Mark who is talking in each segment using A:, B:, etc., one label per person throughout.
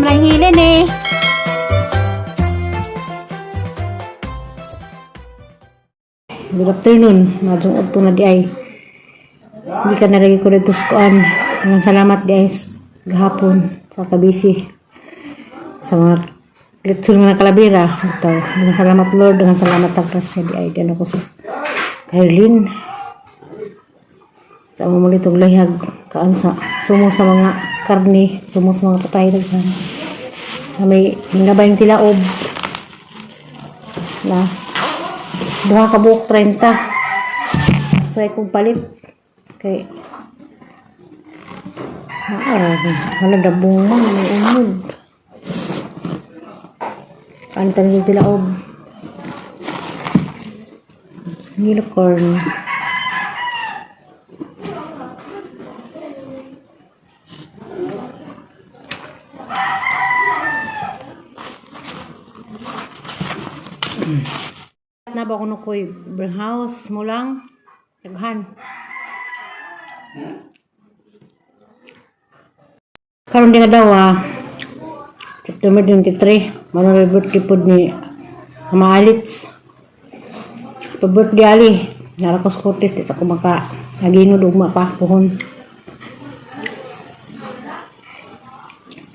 A: Rang hilin eh. Good afternoon. Madung udto na di ay. Hindi ka na lagi ko dito sa kuan. Maraming salamat guys. Gahapon sa kabisi. Sa mga litson nga kalabira. Ito. Maraming salamat, Lord. Maraming salamat sa grasya di ay. Di ano ko sa Kairlin. Sa among litong layag. Kaan sa sumo sa mga karne. Sumo sa mga patay. Daghan. Na may nabay yung tilaob. Na duha ka buok 30. So ay kong palit kay ah, wala dabong man may unod. Pantan yung tilaob. Unicorn. Na ba kuno koy house mo lang daghan. Karon di nga daw ah, September 23, manong birthday pod ni Mama Alitz. Pa birthday ali, nara ko sa Cortez, di sa ko maka aginod ugma pa puhon.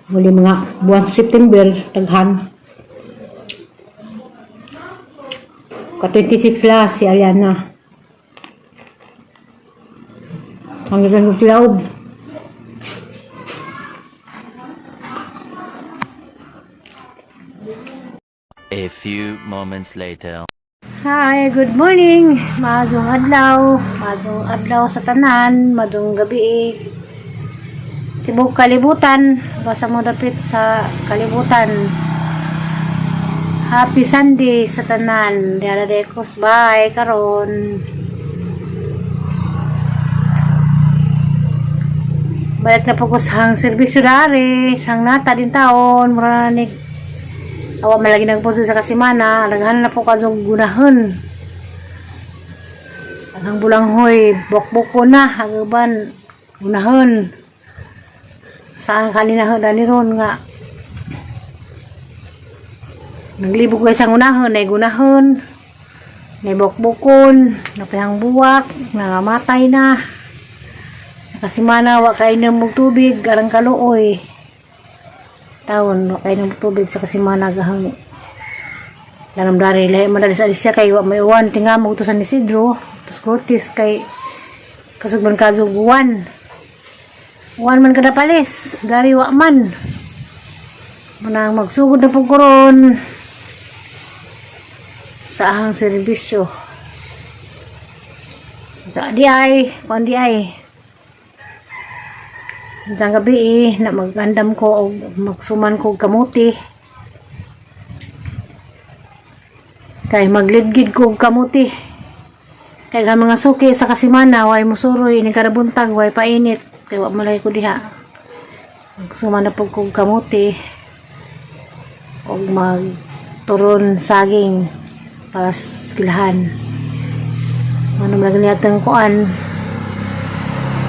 A: Muli mga buwan sa September, daghan. Ka 26 la si Aliana. Hanggang sa tilaob.
B: A few moments later.
A: Hi, good morning. Maadong adlaw, maadong adlaw sa tanan, maadong gabi eh. Tibok kalibutan, basta mo dapit sa kalibutan. Happy Sunday sa tanan. Diala dekos, bye karon. Balik na po ko sa hang serbisyo dari, sa hang nata din taon, mura na ni awa man lagi nagpunta sa kasimana, daghan na po kadong gunahon. Ang bulanghoy, bokboko na, hagaban, gunahon. Saan kanina dani ron nga. Naglibog ko sa gunahon, ay gunahon. Nay bokbokon, napihang buwak, nangamatay na. Kasimana, wa kainom og tubig, arang kaluoy. Taon wa kainom og tubig sa kasimana gahang lanam dari lahi man dali sa Alicia kay wa may uwan tinga mo to San Isidro tos Cortez kay kasugban kadto uwan uwan man kada palis dari wa man manang magsugod na pud ko ron sa ahang serbisyo sa di ay kuan di ay. Isang gabi eh, na magandam ko og magsuman ko og kamuti. Kay maglidgid ko og kamuti. Kay ang mga suki sa kasimana, way musuroy, ni karabuntag, way painit. Kay wa malay ko diha. Magsuman na pud ko og kamuti. Og magturon saging para sa eskwelahan. Ano man lagi niyatang kuan,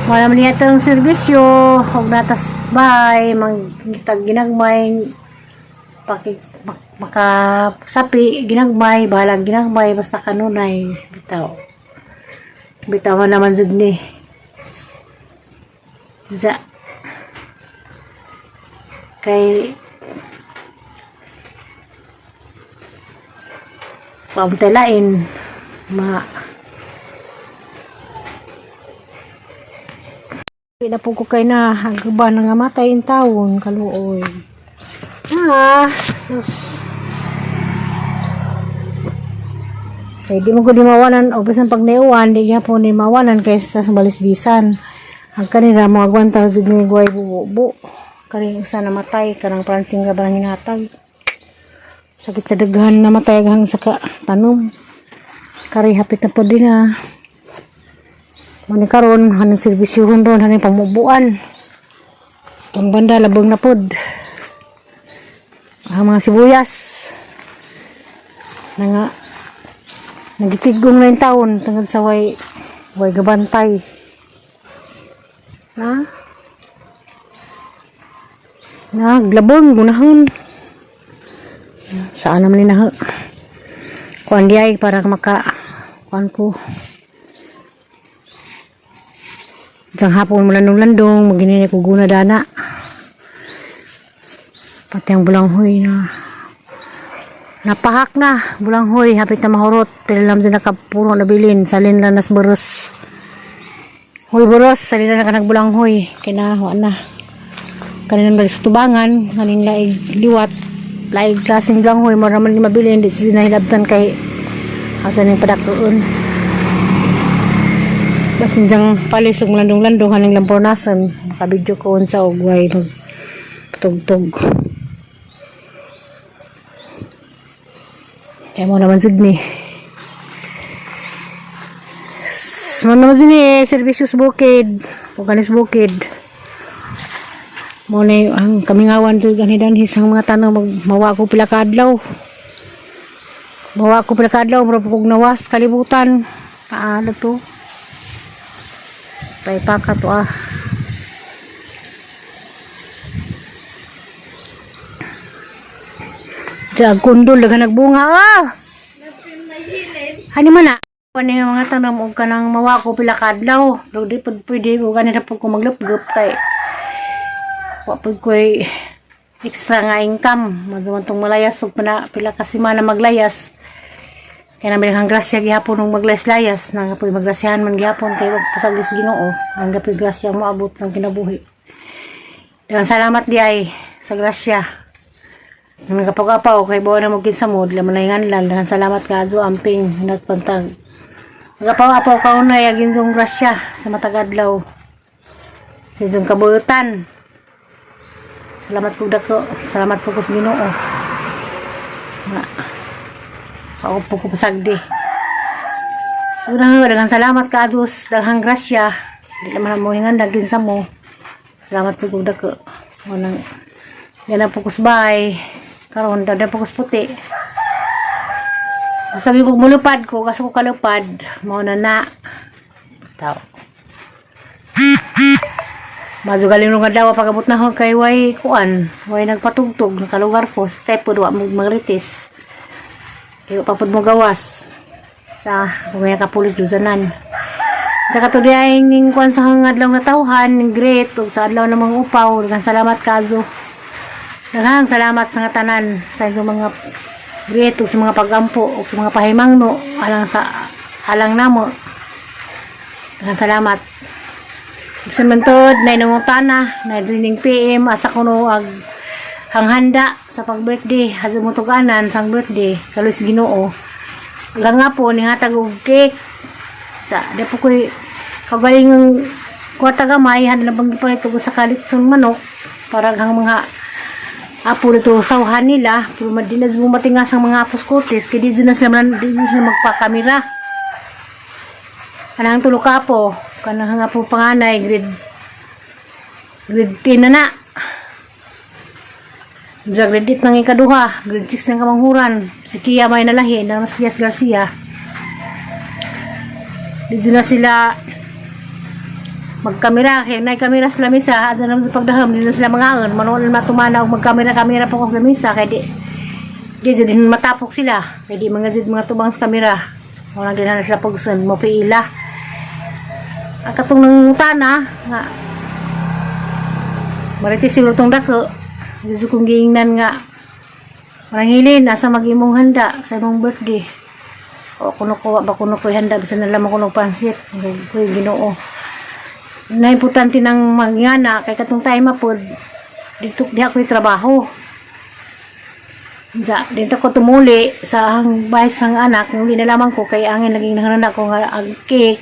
A: wala man niya itong serbisyo, huwag natas bay, magtag ginagmay, paki, mak, makasapi, ginagmay, bahalag ginagmay, basta kanunay, bitaw. Bitaw naman jud ni. Ja. Kay, pamtelain, ma, na po ko kay na hagba na nga matay in taon kaluoy. Ah, sus. Kay di mo ko di mawanan o bisan pag naiwan di gyapon ni mawanan kay sa balisbisan. Ang kanila mo agwanta jud ni guay bubo. Kani usa namatay kanang pransing ra barang hinatag. Sakit sa daghan namatay hang sa ka tanom. Kari hapit na po din ah. Muna karon haning serbisyuhon ron haning pamubuan. Ang banda labong na pod. Ang mga sibuyas. Na nga nagitigong na yung taon tungod sa way way gabantay. Ha? Naglabong gunahon. Saan naman ni na kuan di ay para maka kuan ko. Isang hapon mo landong-landong, maginini ko guna dana. Pati ang bulanghoy na napahak na, bulanghoy, hapit na mahurot. Pero lang dyan nakapuno na bilin, salin lang nas boros. Huy boros, salin na nakaнаgbulanghoy. Kinahuan na. Kaninang sa tubangan, kaning laig liwat, laig klaseng bulanghoy, mo naman ni mabilin, di siya nahilabtan kay asa ning padakoon. Basin diyang palis og landong-landong haning lampornason, nakabidyo ko unsa og way magtugtog. Kaya mo naman jud ni. Mo naman jud ni serbisyo sa bukid, o kanis bukid. Mo na ang kamingawan jud gani danhi sa mga tanong mag mawa ko pila ka adlaw. Mawa ko pila ka adlaw, mura po kog nawas kalibutan. Paano to? Pay pa ka to ah. Jag kundol daghan nagbunga ah. Hani man na. Ano yung mga tanom og kanang mawa ko pila ka adlaw. Pero di pud pwede og gani na pud ko maglupgop kay wa pud ko'y extra nga income. Maduman tong malayas og pana pila ka semana maglayas. Kaya namin ang grasya gihapon og maglayas-layas na nga magrasyahan man gihapon kay wag pasagis Ginoo. Ang gapoy grasya ang moabot ng kinabuhi. Daghang salamat di ay sa grasya. Nang nakapag-apaw kay buwan na mo kinsa mo, dila man na lang. Daghang salamat ka adyo amping nagpantag. Nagapaw-apaw ka unay agin yung grasya sa matag adlaw. Sa inyong kabuutan. Salamat po dako. Salamat po ko sa Ginoo. Nga. Ako po ko pasagdi. So, na, daghang salamat ka adus, daghang grasya. Di naman mo hingan dagin sa mo. Salamat po ko dako. Unang yan ang pukos bay. Karon daw pukos puti. Sabi ko mulupad ko kasi ko kalupad. Mao na na. Tao. Mazugaling nung adlaw pagabot na ko kay way kuan, way nagpatugtog nakalugar ko sa typhoid wa mo magritis. Kay wa pa pud mo gawas. Sa kung nga kapulit dusanan. Saka to diay ning kuan sa adlaw nga tawhan, ning great ug sa adlaw namang upaw, daghang salamat kaayo. Daghang salamat sa nga tanan sa inyong mga great ug sa mga pagampo ug sa mga pahimangno alang sa alang namo. Daghang salamat. Bisan man tod, na inangutana, na ning PM, asa kuno ag hanghanda sa pag-birthday, hazo mo tuganan sang birthday, kalos Ginoo. Hanggang nga po, nihatag og cake. Sa, di po ko'y kagaling kwarta gamay, handa na bang gipalit og sa kalitson manok, para hang mga apo dito sawhan nila, pero madinas mo matingas ang mga apos kotis, kaya di na sila, di na sila magpakamera. Kanang tulo ka po, kanang nga po panganay, grade 10 na na. Diya, grade 8 nang ikaduha, grade 6 nang kamanghuran. Si Kia may nalahi, na mas Diaz Garcia. Dito na sila magkamera, kaya na kamera sa lamisa, at na naman sa pagdaham, dito na sila mangaon, manood na matumana og magkamera-kamera pa ko sa lamisa, kaya di, di din matapok sila, kaya di mga jud mga tubang sa kamera. Wala din na sila pagsun, mo piila. Ang katong nangutana, nga, maritis siguro tong dako, gusto kong giingnan nga, marangilin, asa mag-imong handa sa imong birthday. O kuno ko, ba kuno ko handa, bisan na lamang kuno pansit, ko Ginoo. Na importante ng magyana, kay katong time apod, dito di ako'y trabaho. Diya, dito ko tumuli sa ang bahay sang anak, nuli na lamang ko kay angin naging nanganak ko nga ang cake.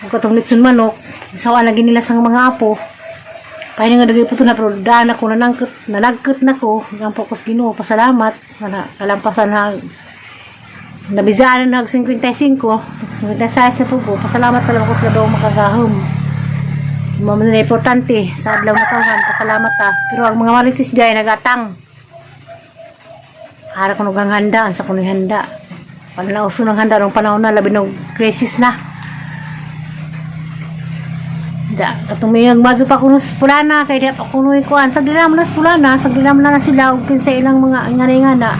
A: Ug katong litson manok, sawa lagi nila sang mga apo. Pahinga nga dagay po na pero daan ako nanangkot, nalagkot na ko, hanggang po ko sa Ginoo, pasalamat, na kalampasan na nabizaan na nag 55, 56 na po ko, pasalamat talaga ko sa labaw makagahom. Mo man na importante sa adlaw na tawhan, pasalamat ta. Pero ang mga maritis diay nagatang. Ara ko ang handa, sa kuno handa. Wala na uso ng handa nung panahon na labi ng crisis na. Da, katong may madto pa kuno sa pulana kay di pa kuno kuan. Sa dila man na sa pulana, sa dila man na sila og kinsa ilang mga ngana-ngana.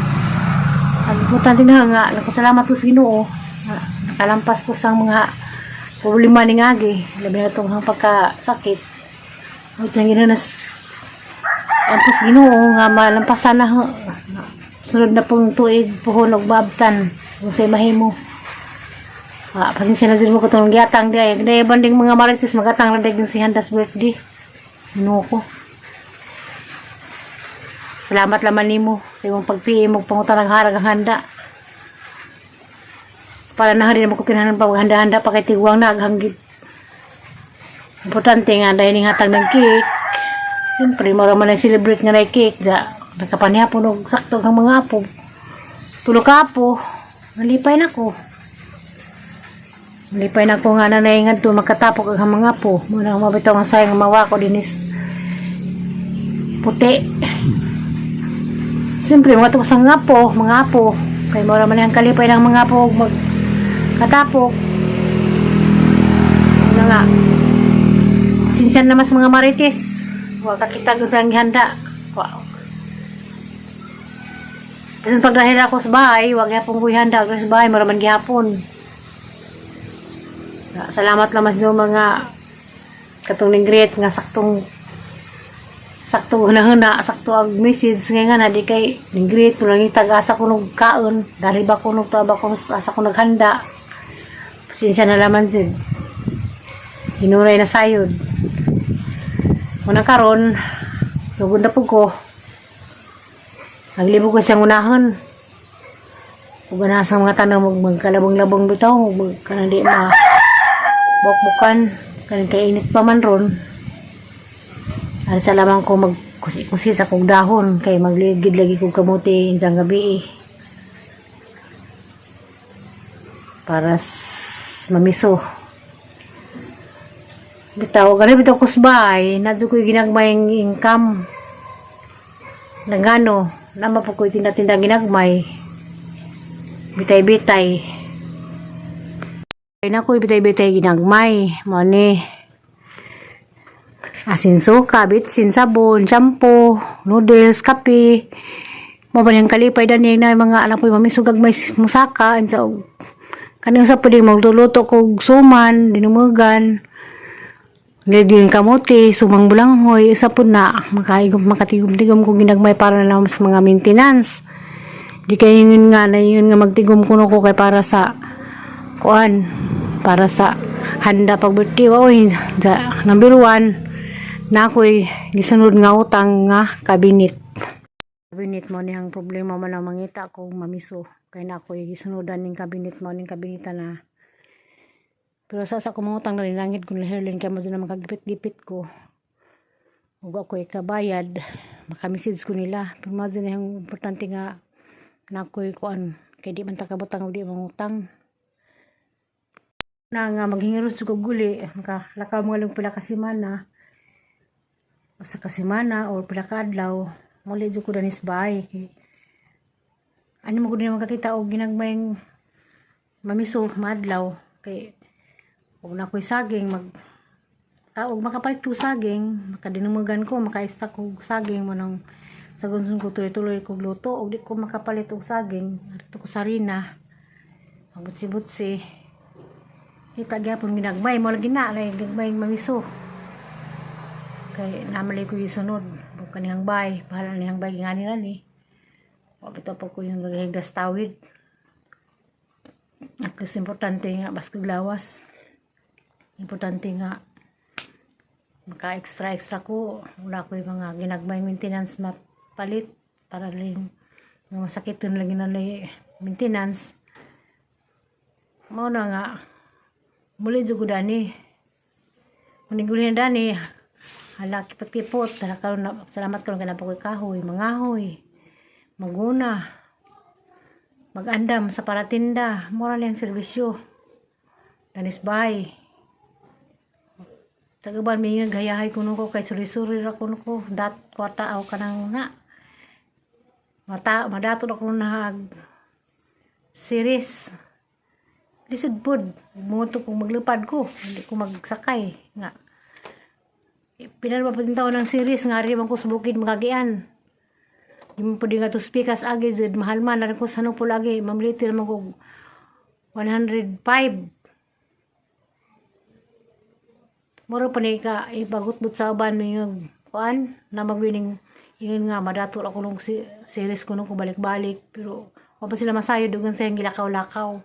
A: Ang importante na nga nagpasalamat ko sa Ginoo. Nga, nakalampas ko sa mga problema ni ngagi, labi na itong pagkasakit. At ang Ginoo nas Ampos Ginoo nga malampasan na sunod na pong tuig puhon og babtan kung say mahimo. Ah, pasensya na din mo ko itong giatang di ay. Dahil banding mga marites magatang na din si Handas birthday. Ginoo ko. Salamat laman nimo sa imong pag-PM ug pangutan ng harag ang handa. Para na rin mo ko kinahanglan pa handa-handa pa kay tiguang na aghang gid. Importante nga dahil ning hatag ng cake. Siyempre, mura man ang celebrate nga na cake. Ja, nakapanihapon og sakto ang mga apo. Tulo ka apo. Nalipay na ko. Nalipay na ko nga nanay nga to makatapok ang mga apo. Muna mabitaw ang sayang mawa ko dinis puti. Siyempre, mga tukos ang apo, mga apo. Kay mura man ang kalipay ng mga apo mag katapok. Ano nga. Sinsyan naman sa mga marites. Wa kakita ko sa handa. Wow. Bisan pag dahil ako sa bahay, wag gyapon ko handa ako sa bahay, mura man gihapon. Salamat naman sa mga katong ning great nga saktong sakto hunahuna, sakto ang message nga nga na di kay ning great ko lang tag-asa ko nung kaon dahil ba ko nung taba ko asa ko naghanda. Pasensya na laman jud, hinuray na sayod. Muna karon sugod na pud ko, naglibog ko siyang unahon ug na sa mga tanong mag magkalabong-labong bitaw mag kanang di ma bukbukan kanang kay init pa man ron. Ari sa lamang ko mag kusi-kusi sa kong dahon kay magligid lagi kong kamuti insang gabi eh. Para mamiso. Bitaw gani bitaw kusbay, nadyo ko'y ginagmayng income. Nagano, nama po ko'y tinda-tinda ginagmay. Bitay-bitay. Ay na ko'y bitay-bitay ginagmay. Mao ni asin suka, bitsin, sabon, shampoo, noodles, kape. Mo ba niyang kalipay dani na mga anak ko mamisugag may musaka and sa kaning sa pwede magluluto kog suman, dinumugan. Din kamote, sumang bulanghoy, isa po na makaigom makatigom-tigom ko ginagmay para na lang sa mga maintenance. Di kayo yun nga na yun nga magtigom kuno ko kay para sa kuan, para sa handa pag birthday. Oy, number 1 na ako'y gisunod nga utang nga kabinet. Kabinet mo niyang problema man ang mangita ko mamiso. Kaya na ako'y gisunodan ning kabinet mo ning kabineta na. Pero sa kumangutang na nilangit kung laherlin kaya mo dyan na makagipit-gipit ko. Ug ako'y kabayad, makamessage ko nila. Pero mo dyan yung importante nga na ako'y kuan. Kaya di man takabutang o di mangutang. Na nga maghingiros ko guli, makalakaw mga lang pila ka semana. Sa kasemana or pila ka adlaw, muli jud ko danis bahay. Kay, ano mo ko din makakita og ginagmayng mamiso maadlaw kay og na ko'y saging mag taog makapalit ko saging, makadinumugan ko, maka-stock ko saging mo nang sa gunsun ko tuloy-tuloy kog luto. Og di ko makapalit og saging, adto ko sarina, magbutsi-butsi kita gyapon ginagmay mo lagi na lay ginagmay mamiso kay namali ko isunod og kaniyang bay, bahala niyang bay ngani na ni wa bitaw pa ko yung naghigdas tawid. At least importante nga baskog lawas, importante nga maka extra extra ko, wala ko yung mga ginagmay maintenance mapalit para rin nga masakit yun lagi na maintenance. Mao na nga muli jud ko dani, muniguli na dani, hala, kipot-kipot. Hala, karon na salamat karon kay naa ko'y kahoy, mangahoy, maguna, magandam sa paratinda. Mura lang serbisyo danis bahay. Sa gaban may nga gayahay kuno ko kay suri-suri ra kuno ko dat kwarta aw kanang na mata madato na kuno na series. Lisod pod muto kung maglupad ko, hindi ko magsakay nga. Pila ba pud taon ng series nga ari man ko sa bukid makagian. Di mo pwede nga to speakers agi zed mahal man ari ko sa po lagi mamlitir man ko 105. Mura pa ni ka ipagutbut sa uban mingog kuan na magwining ingon nga madato ako nung series ko nung ko balik-balik pero wa pa sila masayod dugang sa gilakaw-lakaw.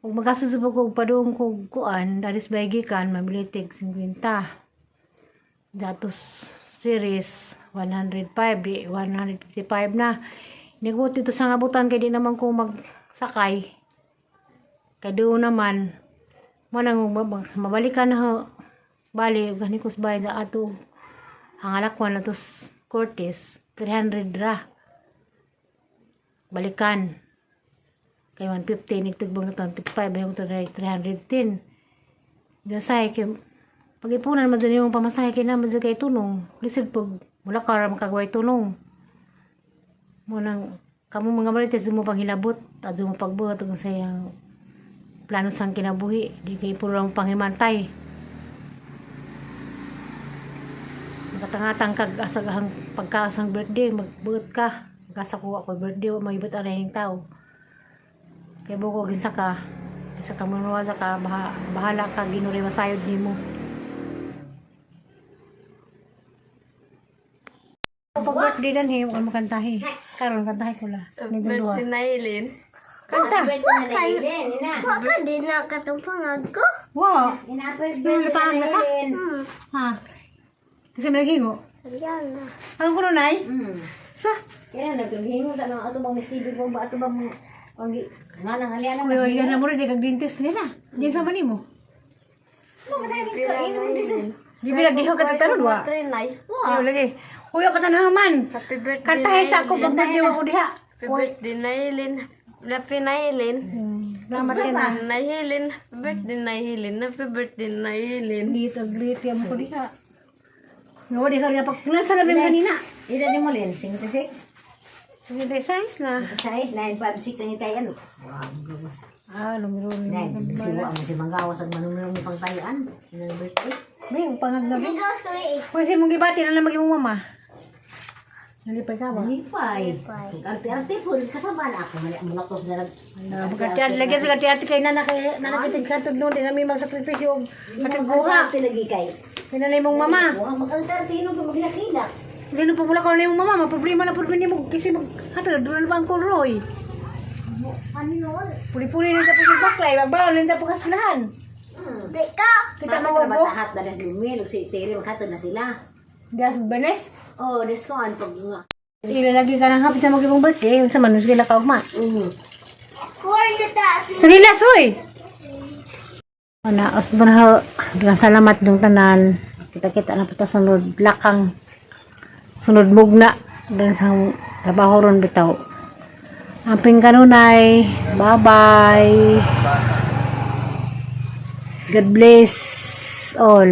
A: Ug magastos pa ko padung ko kuan daris bay gikan mabilitig 50. Datos series 105 di 155 na. Nigot dito sa ngabutan kay di naman ko magsakay. Kay doon naman mo nang mabalikan na ho. Bali gani ko sa bahay sa ato ang alakwan na tos Cortez 300 ra. Balikan. Kay 150 nagtugbong na to 155 yung to 310. Dasay kay pag-ipunan man dyan yung pamasahe kay naman dyan kay tunong. Lisod pag mula ka ra makagaway tunong. Mo nang kamo mga marites doon mo panghilabot at doon mo pagbuhat ug sa iyang plano sang kinabuhi di kay puro lang panghimantay. Makatangatang kag asagahang pagkaasang birthday magbuot ka. Magkasa ko ako birthday wa maibot anay ning tao. Kay buko ginsa ka. Isa ka manuwa sa ka bahala ka ginuri masayod nimo. Pag birthday dan he, wa makantahi. Karon kantahi ko la. Ning duha.
C: Birthday na Eileen.
A: Kanta.
D: Wa ka din na katong pangag ko.
A: Wa. Ano pa ka? Ha. Kasi malaghingo.
D: Ayan na.
A: Anong kuno nay? Sa.
E: Kaya nagtulhingo ta nang ato bang Miss TV mo ba ato bang ang nga nang alian
A: Kuya, yan na mo rin, di kag dentist nila. Di sa mani mo. Di bilang diho ka tatanod, wa.
C: Trinay.
A: Wa. Lagi. Uy, pa tanaman.
C: Happy birthday
A: Kantahe sa ako pag birthday wa ko diha.
C: Happy birthday na Eileen. Happy na Eileen.
A: Salamat ka na.
C: Na Eileen. Happy birthday na Eileen. Happy birthday na Eileen.
A: Dito, greet ya mo ko diha. Nga wa diha rin pag nasa labi mo kanina.
E: Ida ni mo lin 56
A: Hindi size na.
E: size 956 ang itayan.
A: Ah, numero ni.
E: Nine siwa mo si manggawas ang manumero mo pangtayaan ng birthday.
A: May pangag na.
D: Ligaw sa eh.
A: Kung si mong gibati na lang maging mama. Nalipay ka ba?
E: Lipay. Arte-arte po kasama na ako mali ang lakos na nag
A: Magkatiad lagi sa katiad kay nana kay nana kitid katod noon di namin magsakripisyo og katiguha.
E: Arte lagi kay.
A: Kay nanay mong mama.
E: Wa magarte ino pa maghilak-hilak.
A: Hindi na pumula ka na yung mama, maproblema na po rin mo kasi mag hatod doon na ba ang kulroy?
E: Ano noon?
A: Puli-puli na po sa baklay, magbaon na po kasalahan.
D: Di ka.
A: Kita mo ko.
E: Matahat na si Mel si Terry maghatod na sila.
A: Gas banes.
E: Oh, des ko an pag nga.
A: Sila lagi ka nang hapit sa mag-ibang birthday, yun sa manus sila ka ugma.
D: Corn na ta.
A: Sarila, soy! Ana, osbon ho, daghang salamat dong tanan. Kita-kita na po ta sunod lakang. Sunod mugna. Dun sa trabaho ron bitaw. Amping kanunay. Bye-bye. God bless all.